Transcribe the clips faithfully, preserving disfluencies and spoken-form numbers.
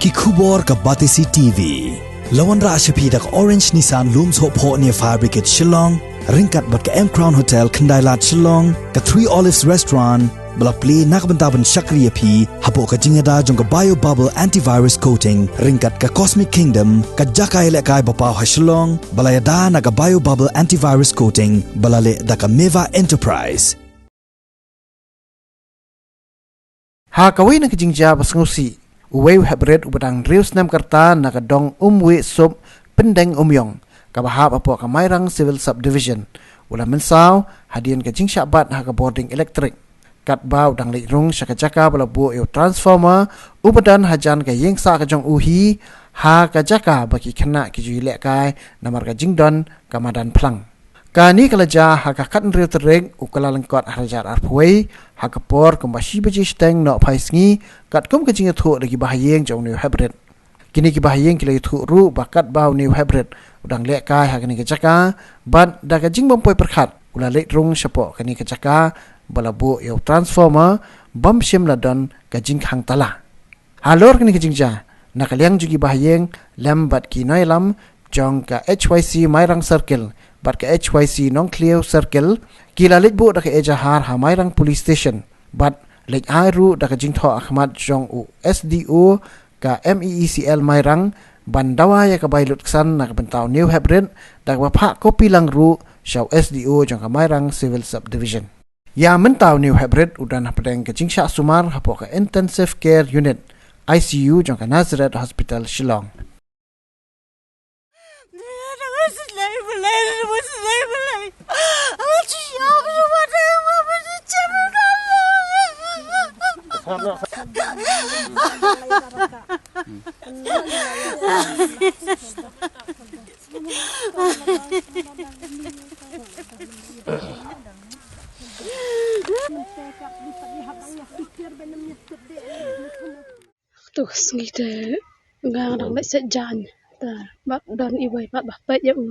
Ki khubor ka Batesi T V. La wanrah sha phi da ka Orange Nissan Lum Sohphoh near Fire Brigade Shillong, ryngkat bad ka M Crown Hotel Khyndai Lad Shillong, ka Three Olives Restaurant, ba la plie na ka bynta ban shakri ïa phi hapoh ka jingïada jong ka Bio Bubble Antivirus Coating, ryngkat ka Cosmic Kingdom, ka jaka ïalehkai ba paw ha Shillong, ba la ïada na ka Bio Bubble Antivirus Coating, ba la leh da ka Meva Enterprise. Ha kawei na ka jingjia ba sngewsih, uwei u heprit uba dang hynriew snem ka rta na ka dong Umwiehsup, Pyndeng Umïong, kaba hap hapoh ka Mairang Civil Subdivision, u la mynsaw hadien ka jingshah bat ha ka bording elektrik. Katba u dang leit rung sha ka jaka ba la buh ïa u transformer uba don hajan ka ïing sah ka jong u hi, ha ka jaka ba ki khynnah ki ju ïalehkai namar ka jingdon ka madan phlang. Kane ka la jia ha ka khathynriew tarik u Kyllalyngkot arhajar arphew, ha ka por kumba shi baje shiteng nohphai sngi, katkum ka jingïathuh da ki bahaïing jong une u heprit. Kine ki bahaïing ki la ïathuh ruh ba katba une u heprit u dang lehkai ha kane ka jaka, bad da ka jingbym poi pyrkhat u la leit rung shapoh kane ka jaka ba la buh ïa u transformer, bym shym la don ka jingkhang tala. Halor kane ka jingjia, na ka liang jong ki bahaïing lem bad ki nongïalam jong ka H Y C Mairang Circle bad ka H Y C Nongthliew Circle, ki la leit buh da ka ejahar ha Mairang Police Station, bad leit ai ruh da ka jingthoh ha khmat jong u S D O ka M E E C L Mairang, ban dawa ïa ka bai lutksan na ka bynta une u heprit, da kaba phah kopi lang ruh sha u S D O jong ka Mairang Civil Subdivision. Ïa mynta une u heprit u don hapdeng ka jingshah sumar hapoh ka Intensive Care Unit, I C U, jong ka Nazareth Hospital Shillong. Tu sngi te nga dang leit sait jan. Ta bad don iwei pat ba peit ïa u.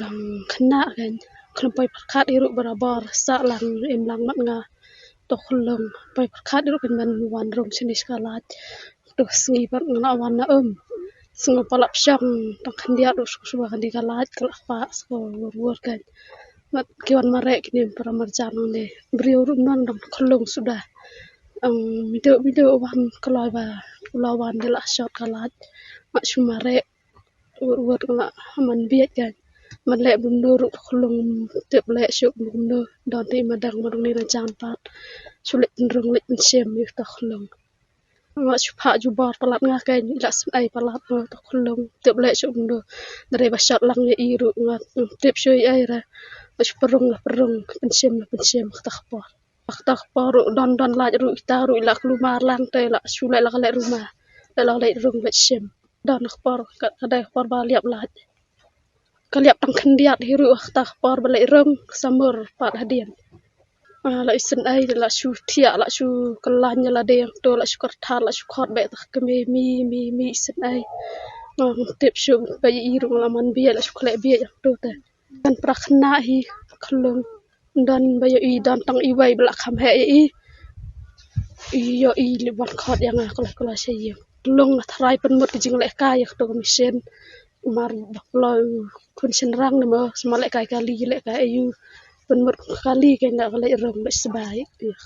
Dang khynnah kan khlem poi pyrkhat ïa ruh barabor, sah lang im lang bad nga. To khyllung poi pyrkhat ïa ruh kan ban wan rung shane sha ka lait. Tu sngi pat nga la wan na um. Sngew palat pshong tang khyndiat ruh shuwa shuwa kane ka lait ka la pah shuwa wur wur kan. Bad ki wan mareh kine para marjan hangne. Briew ruh ym don, dang khyllung suda. Ang video video wan kloi ba u la wan de la shot ka lait. Mat shu mareh wur wur ka la man bieit kan. Man leh bun dur ruh khyllung tip leh shuh bun dur. Don te ma dang ma dang ne na jan pat. Shu leh pynrung leh pynshem ïa ta khyllung. Nga shu phah jubor palat nga kein, i la sngewsih palat nga ta khyllung, tip leh shuh kumno. Dei ba shot lang ïa i ruh nga tip shuh ïa i re. Nga shu pynrung la pynrung, pynshem la pynshem kata ka por. Kata ka por ruh don don lait ruh ita ruh i la kulmar lang te la shu leh la ka leh ruma. Leh la ka leh rung leh shem. Don ka por ka dei ka por ba liap lait. Ka liap tang khyndiat hi ruh ha kata ka por ba leh rung ka samur pat hadien. Ah, la i sngewsih la shu thiah la shu kyllain ïa lade hangto la shu kyrthat la shu khot beh ta ka kmie mi mi mi i sngewsih. Ngam tip shuh ba ïa i ruh la man bieit la shu khleh bieit hangto te. Kan pra khynnah hi khyllung. Don ba ïa i don tang iwei ba la kham heh ïa i. Ïa i leh ban khot ïa nga khleh khleh sha ïing. Khyllung nga tharai pynmut ka jinglehkai ïa kato ka machine. Mar ba kloi khun shynrang ne mo sma lehkai kali lehkai aïu. Pynmut kali kein da ka leh rung leh sbai. Ïa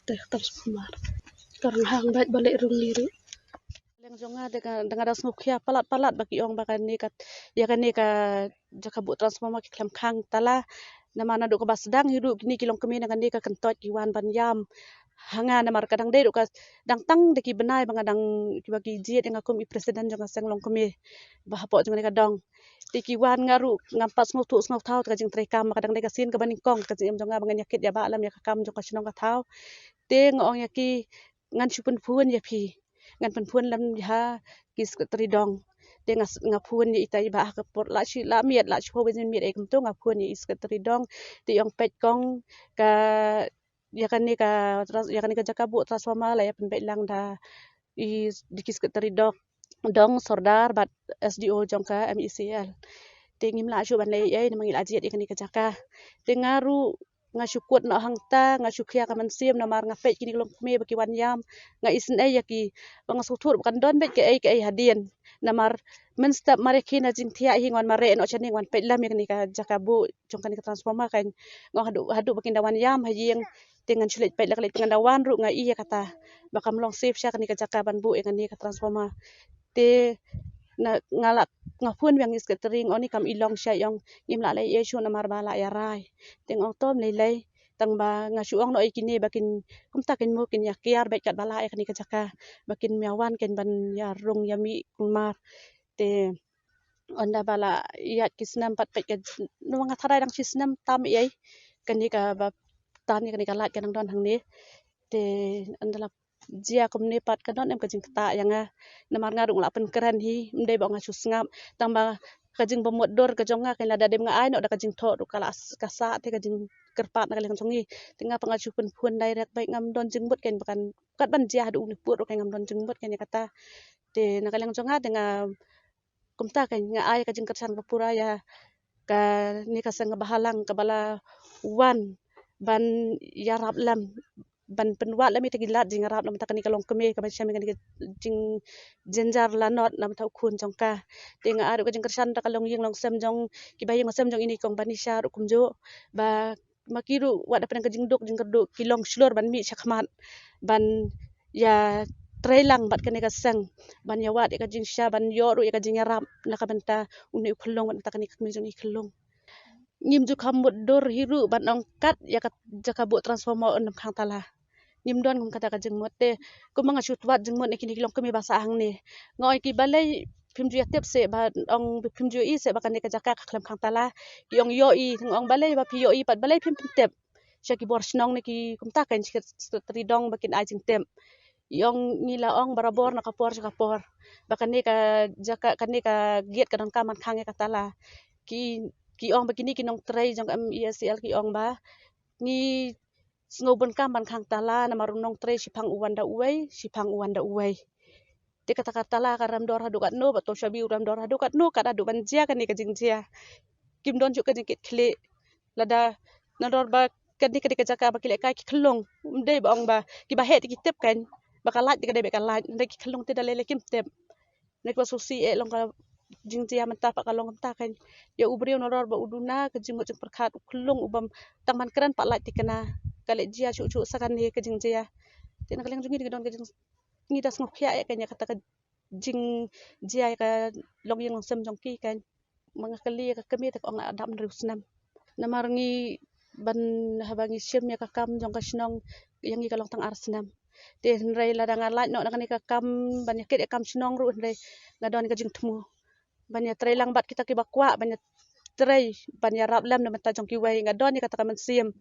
te tam sma. Ka rang hang bad ba leh rung ni ruh. Leng jong nga da nga da sngewkhia palat palat ba ki ong ba kane ka ïa kane ka jaka buh transformer ki khlem khang tala. Namar naduh kaba sdang hi ruh kine ki longkmie na kane ka kyntoit ki wan ban ïam ha nga namar ka dang dei ruh ka dang tang da ki bnai ba nga dang kiba ki jied ïa nga kum i president jong ka seng longkmie ba hapoh jong kane ka dong. Te ki wan nga ruh ngam pat sngewthuh sngewthaw te ka jingtrei kam ba ka dang dei ka sien kaba nyngkong ka jingim jong nga ba ngan ïa kit ïa ba lem ïa ka kam jong ka shnong ka thaw. Te nga ong ïa ki ngan shu pynphone ïa phi. Ngan pynphone lem ïa ki secretary dong. Te nga nga phone ïa ita i ba ha ka por la shi la miet la shi ho ba jin miet ei kumto nga phone ïa i secretary dong. Te ong peit kong ka ïa kane ka ïa kane ka jaka buh transformer la ïa pynbeit lang da i di ki secretary dong dong sordar bad S D O jong ka M E C L. Te ngim lah shuh ban leh ei ei namar ngi la jied ïa kane ka jaka. Te nga ruh nga shu kut noh hangta, nga shu khia ka mynsiem namar nga peit kine ki longkmie ba ki wan ïam, nga isynei ïa ki, ba nga sngewthuh ba kan don beit kaei kaei hadien. Namar mynstep mar ïa ki na jingthiah hi nga wan mareh noh shane nga wan peit lem ïa kane ka jaka buh jong kane ka transformer kan. Nga haduh haduh ba kin da wan ïam ha ïing te ngan shu leit peit la ka leit te ngan da wan ruh nga i ïa kata ba kam long safe sha kane ka jaka ban buh ïa kane ka transformer. Te na nga la, nga phone biang ïa secretary nga ong ni kam i long sha, i ong ngim lah leh ei shuh namar ba lah ïa rai. Te nga ong to ym lei lei, tang ba nga shu ong noh ïa kine ba kin, kumta kin mo kin ïa kiar beit katba lah ïa kane ka jaka ba kin ym ïa wan kin ban ïa rung ïa mih kulmar. Te ynda ba la ïaid ki snem pat peit ka, namar nga tharai dang shi snem tam ei kane kaba tan ïa kane ka light ka nang don hangne. Te ynda la jia kumne pat ka don em ka jingktah ïa nga. Namar nga ruh nga la pynkren hi, ym dei ba nga shu sngap, tang ba ka jingbamut dur ka jong nga kan lada dei ba nga ai noh da ka jingthoh ruh ka la s-, ka sah te ka jingkyrpad na ka liang jong ngi. Te nga pat nga shu pynphone direct beit, ngam don jingmut kan ba kan kat ban jia haduh une pud ruh kan ngam don jingmut kan ïa kata. Te na ka liang jong nga te nga kumta kan nga ai ka jingkyrshan ba pura ïa kane ka seng ba halang kaba la wan ban ïarap lem, ban pynwad lem ïa kita ki lad jingïarap lem, ta kane ka longkmie kaba shem ïa kane ka jingjynjar lanot namar ta u khun jong ka. Te nga ai ruh ka jingkyrshan ta ka longïing longsem jong ki bahaïing bahaïing jong ine i kong Banisha ruh kumjuh ba ma ki ruh wat da pdeng ka jingduk jingkyrduh ki long shlur ban mih shakhmat ban ïa trei lang bad kane ka seng ban ïa wad ïa ka jingshisha ban ïoh ruh ïa ka jingïarap na ka bynta une u khyllung bad na ka bynta kane ka kmie jong i khyllung. Ngim ju kham mutdur hi ruh ban ong kat ïa ka jaka buh transformer un ym khang tala. Ngim don ngam kata ka jingmut te kumba nga shu wad jingmut ïa kine ki longkmie ba sah hangne. Nga ong ïa ki balei phim ju ïa tip seh ba ong phim ju ïohi seh ba kane ka jaka ka khlem khang tala. Ki ong ïohi, nga ong balei ba phi ïohi pat balei phim pyntip sha ki bor shnong ne ki kumta kan secretary dong ba kin ai jingtip. I ong ngi la ong barabor na ka por sha ka por ba kane ka jaka, kane ka gate ka donkam ban khang ïa ka tala. Ki, ki ong ba kine ki nongtrei jong ka M E S C L ki ong ba ngi sngewbun kam ban khang tala namar u nongtrei shiphang u wan da uwei, shiphang u wan da uwei. Te kata ka tala ka rem dor haduh katno, ba to shabi u rem dor haduh katno, kat haduh ban jia kane ka jingjia. Kim don ju ka jingkit khlieh. Lada nador ba kane, kane ka jaka ba ki leh kai ki khyllung. Ym dei ba ong ba kiba heh te ki tip kan ba ka light te ka dei ba ka light. Ym dei, ki khyllung te da lei lei kim tip. Ne kaba sngewsih eh long ka jingjia mynta pat ka long kumta kan. Ïa u briew nador ba u duna ka jingmut jingpyrkhat u khyllung u bym tang ban kren pat light te kane. Ka leh jia shuh shuh sa kane ka jingjia. Te na ka liang jong ngi te ka don ka jing ngi da sngewkhia ïa ka, ïa kata ka jingjia ïa ka longïing longsem jong ki kan. Ma nga kylli ïa ka kmie te ka ong la dap hynriew snem. Namar ngi ban haba ngi shim ïa ka kam jong ka shnong ïa ngi ka long tang ar snem. Te hynrei lada nga lait noh na kane ka kam ban ïa kit ïa kam shnong ruh hynrei nga don ka jingthmu ban ïa trei lang bad kita kiba kwah ban ïa trei ban ïarap lem na bynta jong kiwei, nga don ïa kata ka mynsiem.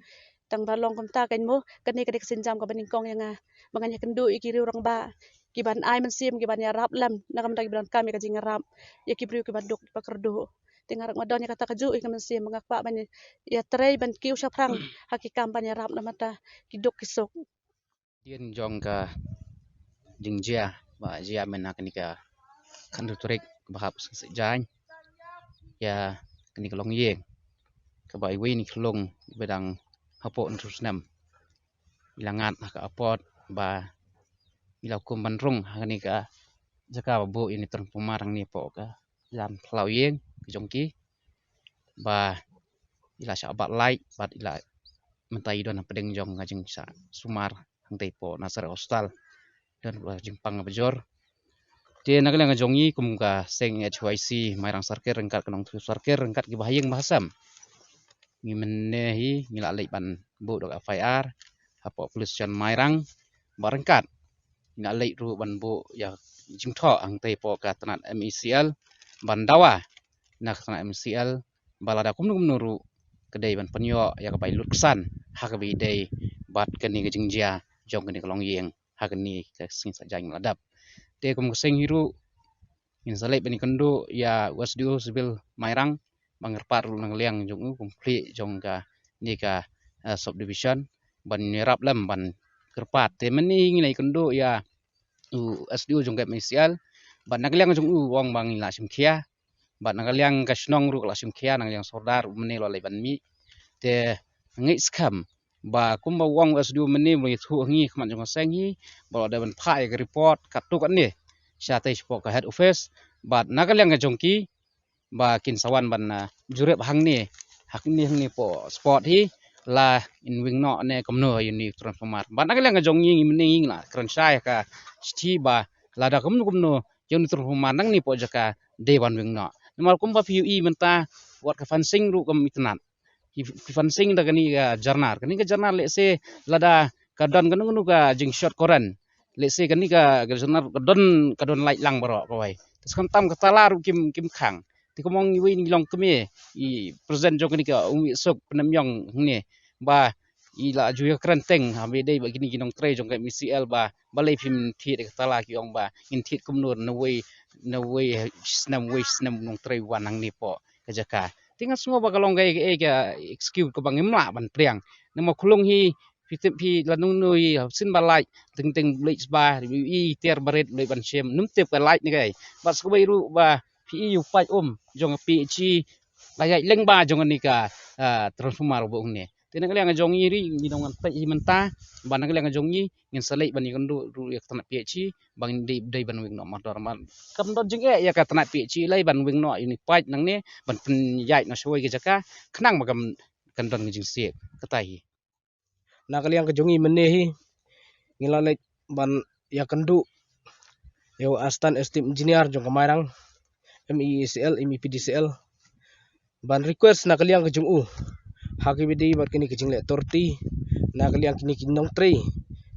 Tang ba long kumta kan mo, kane ka dei ka sienjam kaba nyngkong ïa nga ba ngan ïakynduh ïa ki riew rangbah kiban ai mynsiem, kiban ïarap lem na ka bynta kiba donkam ïa ka jingïarap ïa ki briew kiba duk kiba kyrduh. Te nga ruh nga don ïa kata kajuh ïa ka mynsiem ba nga kwah ban ïa trei ban kiew shaphrang ha ki kam ban ïarap na ka bynta ki duk ki suk. Hadien jong ka jingjia ba jia mynta kane ka khatnriew tarik ba hap sngewsih jaiñ ïa kane ka longïing kaba iwei na ki khyllung ba dang hapoh hynriew snem i la ngat ha ka apot ba i la kum ban rung ha kane ka jaka ba buh ïa kane transformer hangne hapoh ka jan phyllaw ïing ka jong ki ba i la shah bat light bad i la mynta i don hapdeng jong ka jingshah sumar hangtei hapoh Nasari Hospital. Don ka jingpang kaba jur. Te na ka liang ka jong ngi kum ka seng H Y C Mairang Circle ryngkat ka Nongthymmai Circle ryngkat kiba ha ïing ba ha sem, ngi mynne hi ngi la leit ban buh da ka F I R hapoh Police Station Mairang. Bad ryngkat ngi la leit ruh ban buh ïa jingthoh hangtei hapoh ka tnat M E C L ban dawa na ka tnat M E C L ba lada kumno kumno ruh ka dei ban pynïoh ïa ka bai lut ksan ha kaba ïadei bad kane ka jingjia jong kane ka longïing ha kane ka sngi Saitjaiñ ba la dep. Te kum ka seng hi ruh ngin sa leit ban ïakynduh ïa u S D O Civil Mairang ban kyrpad ruh na ka liang jong u kum khlieh jong kane ka, eh, subdivision ban ïarap lem ban kyrpad. Te mynne ngi la ïakynduh ïa u S D O jong ka M E C L bad na ka liang jong u u ong ba ngi la shim khia bad na ka liang ka shnong ruh ka la shim khia, na ka liang sordar u mynne u la leit ban mih. Te ngeit skhem ba kumba u ong u S D O mynne ba ïathuh ha ngi khmat jong ka seng hi ba la dei ban phah ïa ka report katto katne shatei shapoh ka head office. Bad na ka liang ka jong ki ba kin sa wan ban, ah, jurip hangne, hangne, hangne hapoh spot hi, la in wing noh ne kumno ïa une u transformer. Bad na ka liang ka jong ngi, ngi mynne ngi la kren shai ha ka shithi ba lada kumno kumno ïa une u transformer nangne hapoh jaka dei ban wing noh. Namar kumba phi ïohi mynta wat ka fencing ruh kam itynnad. Ki, ki fencing da kane ka jyrnar. Kane ka jyrnar lehse lada ka don kano kano ka jing short current, lehse kane ka, ka jyrnar ka don, ka don light lang baroh kawei. Te khamtam ka tala ruh kim, kim khang. Te kumba ong iwei na ki longkmie, i president jong kane ka Umwih Suk Pynmiong hangne, ba i la ju ïakren teng ha ba ïadei bad kine ki nongtrei jong ka M E C L ba balei phim thied ïa ka tala. Ki ong ba ngin thied kumno, na wei, na wei snem, wei snem u nongtrei u wan hangne hapoh ka jaka. Te nga sngew ba ka long kaei kaei ka excuse kaba ngim lah ban pdiang. Namar khulung hi phi tip phi la nung nui ha sien ba light, teng teng blei sba, i tiar barit blei ban shim, nym tip ka light ne kaei. Bad sa kawei ruh ba phi i u paip um jong ka P H E la ïaid lyngba jong kane ka, ah, transformer ba u ong ne. Te na ka liang ka jong ngi ri ngi dang ngan peit hi mynta ba na ka liang ka jong ngi ngin sa leit ban ïakynduh ruh ïa ka tnat P H E ba ngin dei, dei ban wing noh mardor. Kam don jingeh ïa ka tnat P H E lei ban wing noh ïa une u paip nangne ban pynïaid noh shawei ka jaka khnang ba kam, kan don ka jingsiej. Kata hi. Na ka liang ka jong ngi mynne hi ngi la leit ban ïakynduh ïa u Assistant Executive Engineer jong ka Mairang, M E E C L, M E P D C L, ban request na ka liang ka jong u ha kaba ïadei bad kane ka jingleh authority na ka liang kine ki nongtrei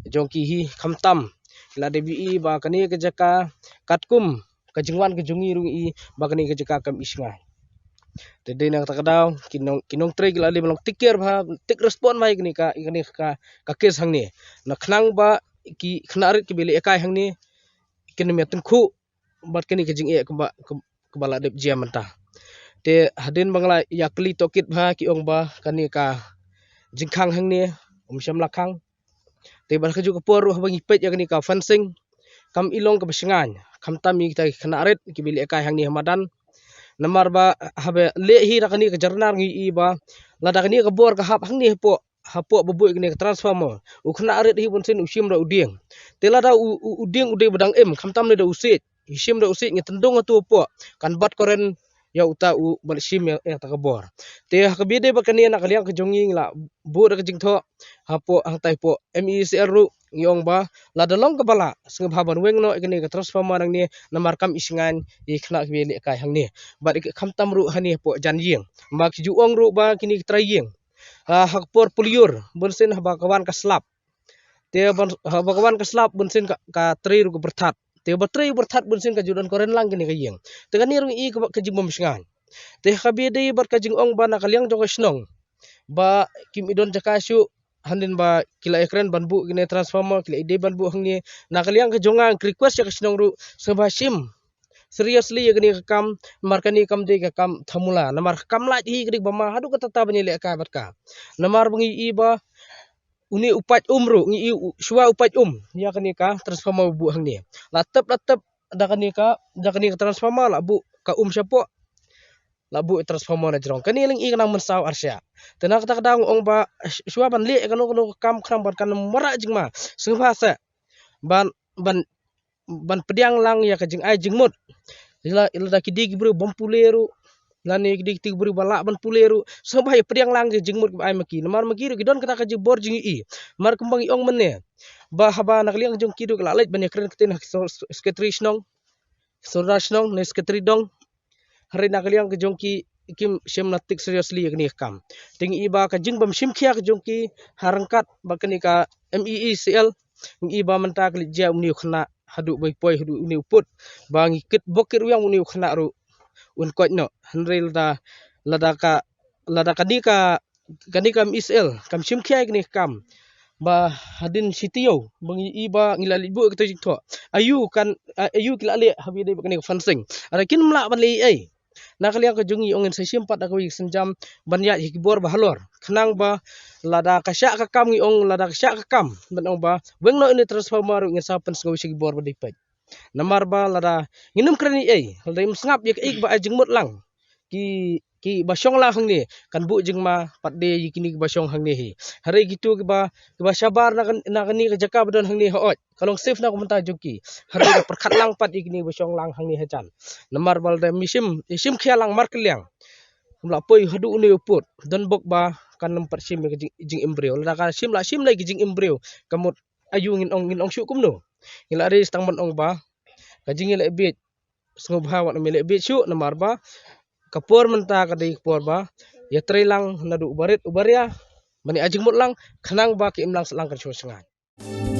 jong ki hi, khamtam ki la dep ïohi ba kane ka jaka katkum ka jingwan ka jong ngi ruh ngi i ba kane ka jaka kam i shngaiñ. Te dei na kata ka daw ki nong, ki nongtrei ki la dei ban long take care bha, take response bha ïa kane ka, ïa kane ka, ka case hangne, na khnang ba ki khynnah rit kiba leh kai hangne kin ym ïa tyngkhuh bad kane ka jingeh kaba, kaba la dep jia mynta. Te hadien ba nga la ïa kylli tohkit bha ki ong ba kane ka jingkhang hangne um shym la khang. Te bad ha kajuh ka por ruh haba ngi peit ïa kane ka fencing kam i long kaba shngaiñ, khamtam ïa kita ki khynnah rit kiba leh kai hangne ha madan. Namar ba haba leh hi da kane ka jyrnar ngi i ba lada kane ka bor ka hap hangne hapoh, hapoh ba buh ïa kane ka transformer, u khynnah rit hi bunsien u shim da u dieng. Te lada u, u, u dieng u dei ba dang im, khamtam ne da u siej, u shim da u siej, ngi tyndong hato hapoh kan bat current ïa uta u ba la shim ïa, ïa kata ka bor. Te ha kaba ïadei bad kane na ka liang ka jong ngi ngi la buh da ka jingthoh hapoh, hangtai hapoh M E E C L ruh ngi ong ba lada long kaba lah sngewbha ban weng noh ïa kane ka transformer nangne, namar kam i shngaiñ ïa ki khynnah kiba leh kai hangne. Bad khamtam ruh hangne hapoh jan ïing ba ki ju ong ruh ba kine ki trai ïing, ah, ha ka por polio bunsien haba ka wan ka slap. Te ban, haba ka wan ka slap bunsien ka, ka trei ruh ka pyrthat. Te ba trei pyrthat bunsien ka ju don current lang kane ka ïing. Te kane ruh i ka, ka jingbym shngaiñ. Te ha kaba ïadei bad ka jingong ba na ka liang jong ka shnong ba kim i don jaka shuh, hadien ba ki la ïakren ban buh kine transformer, ki la ïadei ban buh hangne, na ka liang ka jong nga ngi request ïa ka shnong ruh sngewbha shim seriously ïa kane ka kam, namar kane kam dei ka kam thamula, namar kam lait hi ka dei ba ma haduh katta ban ïaleh kai bad ka. Namar ba ngi i ba une u paip um ruh, ngi i u, shuwa u paip um ïa kane ka transformer ba buh hangne. La tep, la tep da kane ka, da kane ka transformer la buh ka um shapoh, la buh transformer na jrong. Kane leng i ka nang mynsaw arshah. Te na kata ka daw nga ong ba sh-, shuwa ban leh kano kano ka kam khnang ban kan marah jingma, sngewbha seh ban, ban ban pdiang lang ïa ka jingai jingmut. Lada, lada ki dei ki briew bym pule ruh, lane ki dei ki briew ba lah ban pule ruh, sngewbha ïa pdiang lang ïa ka jingmut ba ai ma ki. Namar ma ki ruh ki don kata ka jingbor jingïohi. Namar kumba ngi ong mynne ba haba na ka liang jong ki ruh ki la leit ban ïakren ktien ha ki sor-, secretary shnong, sordar shnong ne secretary dong. Hynrei na ka liang ka jong ki kim shym la take seriously ïa kane ka kam. Te ngi i ba ka jingbym shim khia ka jong ki ha ryngkat bad kane ka M E E C L, ngi i ba mynta ka leit jia une u khynnah haduh ba i poi haduh une u pud, ba ngi kit bok kit rwiang une u khynnah ruh un koit noh. Hynrei lada, lada ka, lada kane ka, kane ka M E E C L kam shim khia ïa kane ka kam, ba hadien shi taïew ba ngi i ba ngi la leit buh ïa kato jingthoh, aïu kan, aïu ki la leh haba ïadei bad kane ka fencing? Hynrei kim lah ban leh ei ei. Na ka liang ka jong ngi ong ngin sa shim pat da kawei ka sienjam ban ïaid ha ki bor ba halor, khnang ba lada ka shah ka kam, ngi ong lada ka shah ka kam ban ong ba weng noh ïa une u transformer ruh ngin sa pynsngew sha ki bor ba dei peit. Namar ba lada ngin ym kren ei ei, lada ngim sngap ïa kaei kaba ai jingmut lang ki, kiba shong lang hangne kan buh jingma pat de ïa kine kiba shong hangne hi. Hynrei kito kiba, kiba shabar na kan, na kane ka jaka ba don hangne hooid, ka long safe na ka bynta jong ki. Hynrei ka pyrkhat lang pat ïa kine ba shong lang hangne hajan. Namar ba lada me shim, shim khia lang markylliang, ym lah poi haduh une u pud, don bok ba kan ym pat shim ïa ka jing, jingim briew. Lada ka shim, lah shim la ïa ka jingim briew, ka mut aïu ngin ong, ngin ong shuh kumno? Ngi la ri tang ban ong ba ka jingïaleh bieit, sngewbha wat ym ïaleh bieit shuh, namar ba ka por mynta ka dei ka por ba ïatrei lang naduh u barit u baria, ban ai jingmut lang, khnang ba ka imlang sahlang kan shu sngewbha.